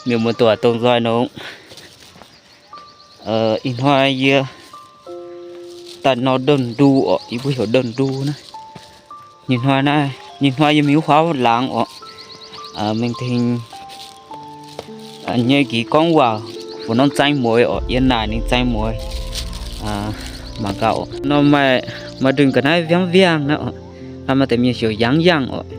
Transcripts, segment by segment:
Mienh muoz-doic dongh nzoih nongx, ih hnoi yie daaih nor ndon-ndu orqc, yie mbuo heuc ndon-ndu naaiv. Nyei hnoi naaiv, nyei hnoi yie mingh wuov huaav laangz orqc, mingh tengx nyei nqi gorngv waac, fu norm zaeng mueiz orqc, yie naaic ninh zaeng mueiz mangc gaax orqc. Nor maaih, maaih ndongc ga'naaiv viangv viangv naaiv orqc, maaih deix mienh heuc yangv yangh orqc.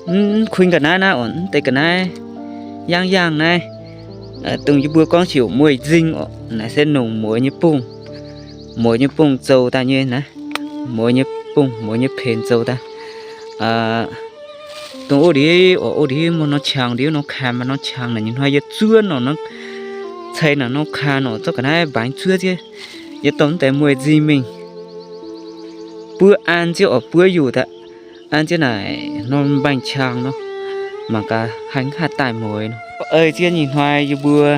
Mv kuinx ga'naaiv naaiv orqc, mv deix ga'naaiv yangv yangh naaiv, dongh yie mbuo gorngv heuc mueiz nzing orqc. Naaiv se nongc mueiz nyei bungh, mueiz nyei bungh zoux daaih nyei naaiv, mueiz nyei bungh, mueiz nyei penx zoux daaih. Dongh o ndiev orqc, o ndiev mv norm qangx, ndiev norm kaan, maaih norm qangx naaic, nyei hnoi yie zuov norm, ceix naaic norm kaan orqc, zorqv ga'naaiv mbaengx zuov ziev. Yie dorh mv deix mueiz nzing mingh buov an ziev orqc, buov yuqc daaih an ziev naaic norm mbaengx-qangx nor, mangc gaax haih mv haih daaih mueiz nor. Ei ziev nyei hnoi yie mbuo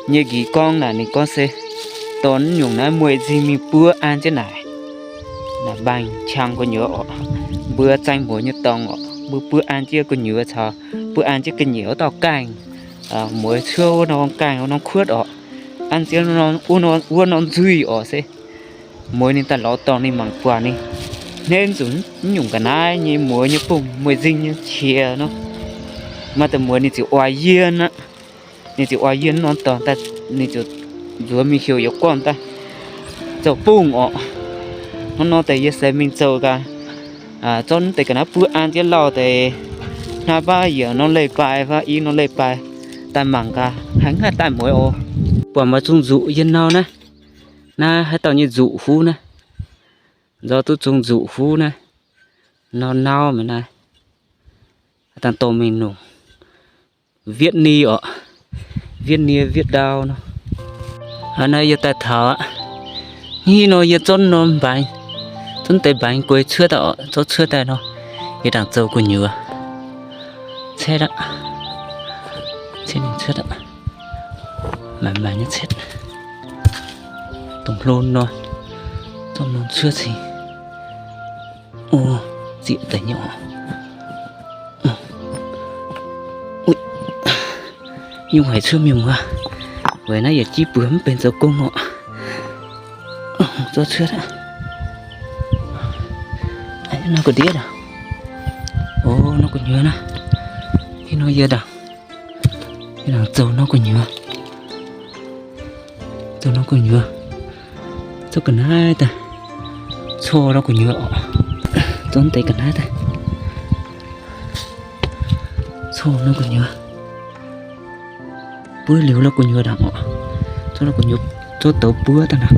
nyei nqi gorngv naaic ninh gorngv se dorh naaiv nyungc naaiv mueiz nzing mingh buov an ziev naaic, naaic mbaengx-qangx gu'nyuoz orqc, mbuo zaeng mueiz nyei dorngx orqc, mbuo buov an ziev gu'nyuoz caux buov an ziev ga'nyiec wuov dauh gaengh, mueiz cuotv wuov norm gaengh wuov norm kuotv orqc, an ziev wuov norm nzuih orqc se mueiz ninh daaih lorz dorngx ninh mangc buatc ninh hnenv zuqc naaiv nyungc ga'naaiv nyei mueiz nyei bungh mueiz nzing nyei qiex nor. Maaih deix mueiz ninh ziouc oix yie aqv. Ninh ziouc oix yie norm dorngx daaih, ninh ziouc nzuonx mingh heuc yietc guanh daaih zoux bungh orqc. Hnangv nor deix yie se mingh zoux gaax, zorqv naaiv deix ga'naaiv buov an ziev lauh deix, hnangv baav yietc norm leiz-baaix fai i norm leiz-baaix daaih mangc gaax haih mv haih daaih mueiz oc. Buatc maaih zungh nzuqc yie nau naaiv. Naaiv haaix dauh nyei nzuqc huv naaiv. Nzorng duqv zungh nzuqc huv naaiv. Nau nau mv naaiv, dangh dorh mingh nungc wietv nie orqc, wietv nie wietv ndau nor. Hnangv naaiv yie daaih taux aqv. Hnangv nor yie zorqv norm mbaengx, zorqv deix mbaengx gueix cuotv daaih orqc, zorqv cuotv daaih nor, yie dangh zoux gu'nyuoz. Cetv aqv. Cetv ninh cuotv aqv. Maaic maaic nyei cetv. Dongh hlo nor, zorqv norm cuotv cingx. O, zieqc deix nyei oc. Nyungc haic cuotv mienh muoz, weic naaiv yietc jiv buoz mv benx zoux gong orqc. Zorqv cuotv aqv. Nor ga'ndiev aqv. O, nor gu'nyuoz naaiv. Ih nor yie dangh, yie dangh zoux nor gu'nyuoz. Zoux nor gu'nyuoz. Zorqv ga'naaiv daaih cor nor gu'nyuoz orqc. Zorqv deix ga'naaiv daaih cor nor gu'nyuoz. Buov liuz nor gu'nyuoz dangh orqc. Zorqv nor gu'nyuoz, zorqv douz buov daaih naaic.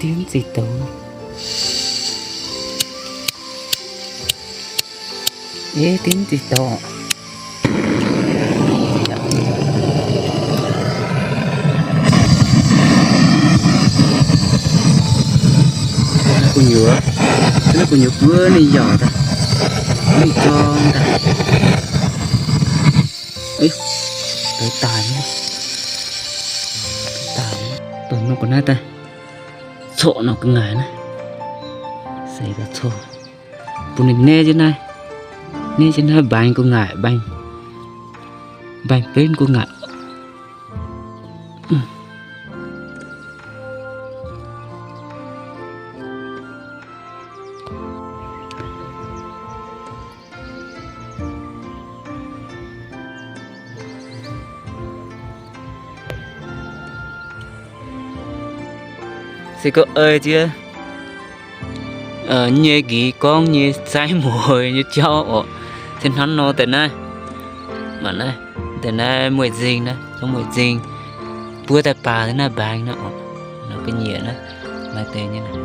Diev mv zih douz. Eix, diev mv zih douz. Gu'nyuoz, gu'nyuoz buov ninh yauc daaih, ninh jorng daaih. Douz daaih nyei, douz daaih nyei. Dongh nor gu'naaiv daaih, corc nor gu'ngaaic naaiv, seix daaih corc, bun ninh ne jienv naaiv, ne jienv naaiv mbaengx gu'ngaaic, mbaengx, mbaengx benv gu'ngaaic. Se gorngv ei jienv nyei nqi gorngv nyei zaaiv mueiz nyei jauv orqc, se hnangv nor deix naaiv. Mangc naaiv, deix naaiv mueiz nzing naaiv, gorngv mueiz nzing buov daaih baac naaiv mbaengx naaiv orqc, nor ga'nyiec naaiv, maaih deix nyei naaiv.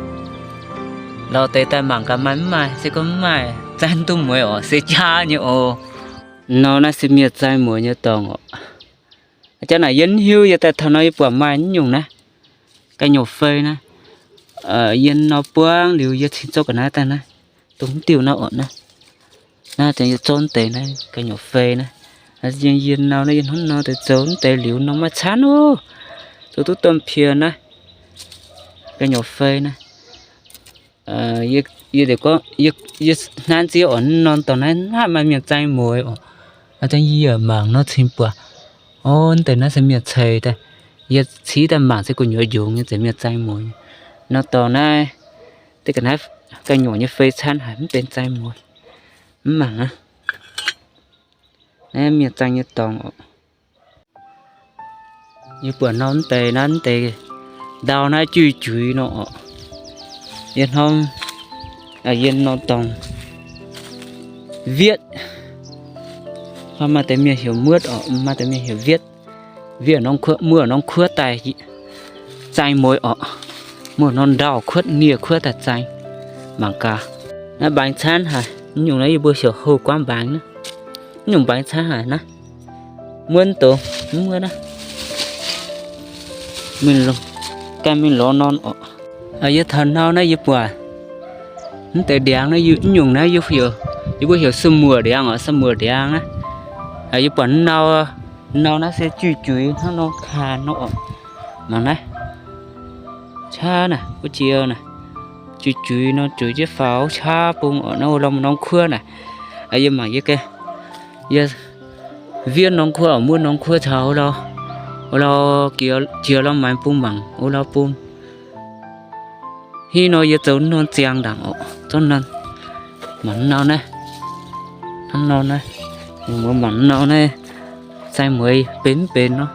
Lorz deix daaih mangc gaax maaih mv maaih, se gorngv mv maaih, zaaiv duqv mueiz orqc, se jaav nyei oc. Nor naaiv se mienh zaaiv mueiz nyei dorngx orqc. Jaav naaic yie mv hiuv, yie daaih taux nor yie buatc maaih nyungc naaiv, ga'nyungc fei naaiv. Yie nor buangv liuz yie cingx zorqv ga'naaiv daaih naaiv, dongh mv diuh naaiv orqc naaiv. Naaiv deix yie zorqv deix naaiv ga'nyungc fei naaiv. Yie nau naaiv yie hnamv nor deix zoux mv deix liuz nor maiv camv oc. Zoux duqv domh piex naaiv, ga'nyorqv fei naaiv. Yie deix gorngv, yie hnangv ziev oc, norm dorngx naaiv maiv maaih mienh zaeng mueiz oc. Aa, yie mangc nor cingx buatc, o, mv deix naaiv se mienh ceix daaih. Yie civ daaih mangc se gu'nyuoz njongx nyei, zeiz mienh zaeng mueiz. Norm dorngx naaiv, deix ga'naaiv ga'nyorqv nyei fei camv haic, mv benx zaeng mueiz. Mv mangc aqv. Naaiv mienh zaeng nyei dorngx oc. Yie buatc norm mv deix naaiv, mv deix ndau naaiv juiv juiz nor oc. Yie hnamv, yie norm dorngx wietv, hnamv maaih deix mienh heuc muotv oc, maaih deix mienh heuc wietv. Wietv norm kuotv, muotv norm kuotv daaih zaeng mueiz oc. Muotv norm ndau kuotv, nie kuotv daaih zaeng. Mangc gaax, naaiv mbaengx camv haic. Mv nyungc naaiv yie mbuo heuc houh guaav mbaengx naaiv. Mv nyungc mbaengx camv haic naaiv. Muotv doz, mv muotv naaiv. Mingh, ganh mingh lorz norm oc. Yie taux nau naaiv yie buatc mv deix ndiangx naaiv, mv nyungc naaiv yie mbuo heuc สมุน ndiangx oc, สมุน ndiangx naaiv. Yie buatc nau, nau naaiv se juiv juiz hnangv nor kaan nor oc. Mangc naaiv, qaqv naaic, wuov jiex naaic, juiv juiz nor, juiz jienv faaux qaqv bung oc. Naaiv wuov norm, norm kuotv naaic, yie mangc yie, yie wietv norm kuotv oc, muotv norm kuotv caux wuov lauh, wuov lauh jiex, jiex lauh maengx bung mangc wuov lauh bung. Hiuv nor yie zoux norm ziangx ndaangc oc, zorqv norm, mangc nau naaiv, hnangv nor naaiv, mbuo mangc nau naaiv, zaeng mueiz benx mv benx nor.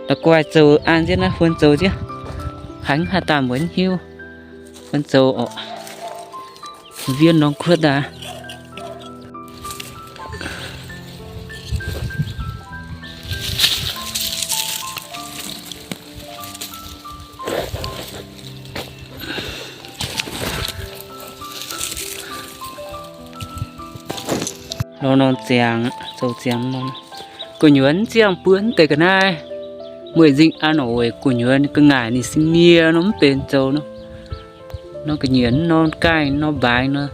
La'guaih zoux an nzienv naaiv, huon zoux nzienv, haiz mv haih daaih mueiz hiuv, huon zoux oc. Wietv norm kuotv daaih. Lorz norm ziangx, zoux ziangx nor, gu'nyuoz mv ziangh buo mv deix ga'naaiv. Mueiz nzingh an oc, weic gu'nyuoz ga'ngaaic ninh sin nie nor mv benx zoux nor. Nor ga'nyiec norm gaaih norm mbaengx nor,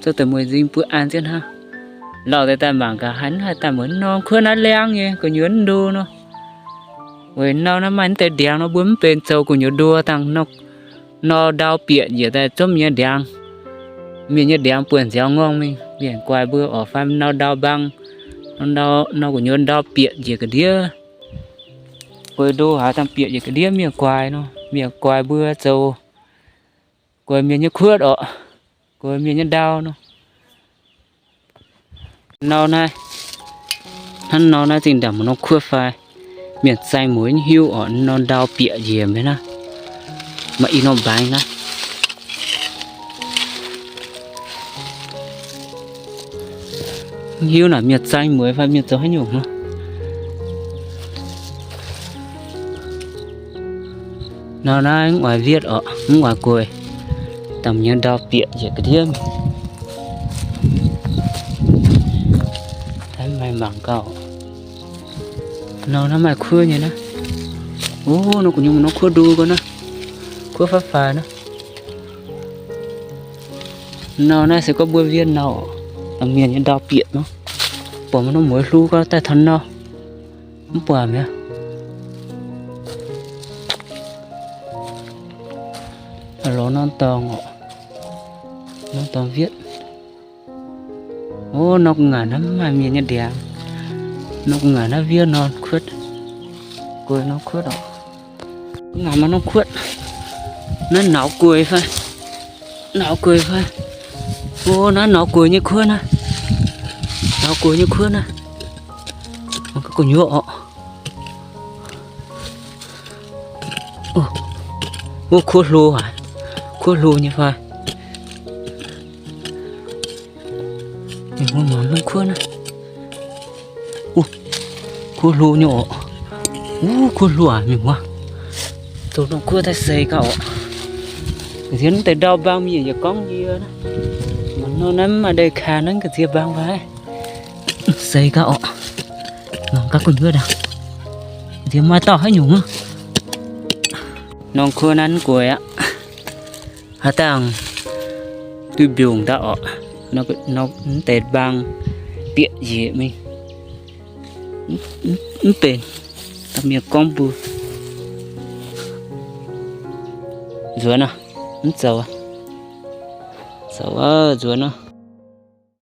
zoux deix mueiz nzingh buo an nzienv hnangv. Lauh deix daaih mangc gaax, haaix haih daaih mueiz norm kuotv naaiv liangv nyei, gu'nyuoz mv nduo nor. Weic nor naaiv maaih mv deix ndiangx nor mbuo mv benx zoux, gu'nyuoz nduo dangh nor, ndau bieqc njiec daaih zomv nyei ndiangx. Mienh nyei ndiangx buonc nziaaux ngorngh mingh, mienh guaix mbuo oc, fai nor ndau mbang, nor gu'nyuoz ndau bieqc njiec ga'ndiev. Gueix ndo haaix dangh bieqc njiec ga'ndiev mienh guaix nor, mienh guaix mbuo zoux, gueix mienh nyei kuotv oc, gueix mienh nyei ndau nor. Nor naaiv, hnangv nor naaiv zinh ndaangc maaih norm kuotv fai, mienh zaeng mueiz hiuv oc. Nor ndau bieqc njiec mingh naaiv, maaih i norm mbaengx naaiv. Mv hiuv naaic mienh zaeng mueiz fai mienh zoux haaix nyungc nor. Nor naaiv mv oix wietv oc, mv oix gueix, dangh nyei ndau bieqc njiec ga'ndiev. Maiv mangc gauh. Nor naaiv maaih kuov nyei naaiv. O, nor gu'nyuoz norm kuov ndu gau naaiv, kuov faaux faix naaiv. Nor naaiv se gorngv mbuo wietv nor, dangh mienh nyei ndau bieqc nor, buatc maaih norm mueiz hlu gau daaih taux nor, mv buatc mi'aqv. Lorz norm dorngx oc, norm dorngx wietv. O, nor gu'nguaaic naaiv mv maaih mienh nyei ndiangx. Nor gu'nguaaic naaiv wiev norm kuotv, gueix norm kuotv oc. Gu'nguaaic maaih norm kuotv. Naaiv nauz gueix fai? Nauz gueix fai? O, naaiv nauz gueix nyei kuotv naaiv. Nauz gueix nyei kuotv naaiv. Mangc gaax gu'nyuoz oc. O, kuov hlo haic. Kuov hlo nyei fai? Mienh muoz mangc norm kuov naaiv. O, kuov hlo nyei oc. O, kuov hlo aac mienh muoz. Zoux norm kuov daaih seix gauh oc. Ga'ndiev mv deix ndau mbang mienh yietc gorngv yie naaiv. Mangc nor naaiv mv maaih ndeic-kaanx naaiv ga'ndiev mbang fai? Seix gauh oc. Mangc gaax gu'nyuoz daaih. Ga'ndiev maaih dauh haaix nyungc aqv. Norm kuov naaiv mv gueix aqv. Haaix dangh duih mbiungc ndau oc. Mv deix mbang. bieqc njiec mingh. Mv benx, dorh mienh gorngv mbuo nzuonx nor, mv zoux, zoux nzuonx nor.